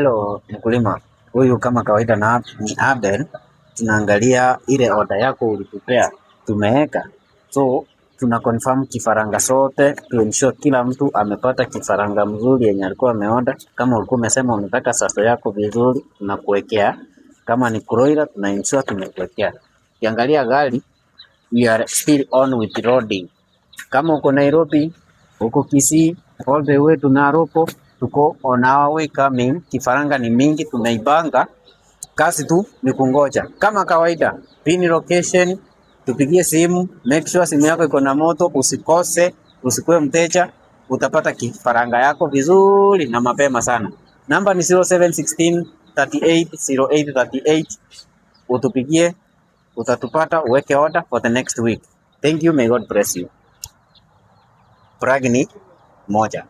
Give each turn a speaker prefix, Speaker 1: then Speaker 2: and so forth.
Speaker 1: Hello mkulima, huyu kama kawaida na ni Abel. Tunaangalia ile oda yako ulitupea, tumeweka, so tuna confirm kifaranga sote to ensure kila mtu amepata kifaranga mzuri yenye alikuwa ameoda. Kama ulikuwa umesema unataka saso yako vizuri, tunakuwekea. Kama ni broiler, tuna ensure tumekuwekea. Ukiangalia gari, we are still on with loading. Kama uko Nairobi, uko Kisii, all the way to Narok, tuko on our way coming. Kifaranga ni mingi, tumeipanga. Kazi tu ni kungoja. Kama kawaida, pin location, tupigie simu, make sure simu yako iko na moto, usikose, usikuwe mteja, utapata kifaranga yako vizuri na mapema sana. Namba ni 0716 38 08 38. Utupigie, utatupata, uweke order for the next week. Thank you, may God bless you. Prag ni moja.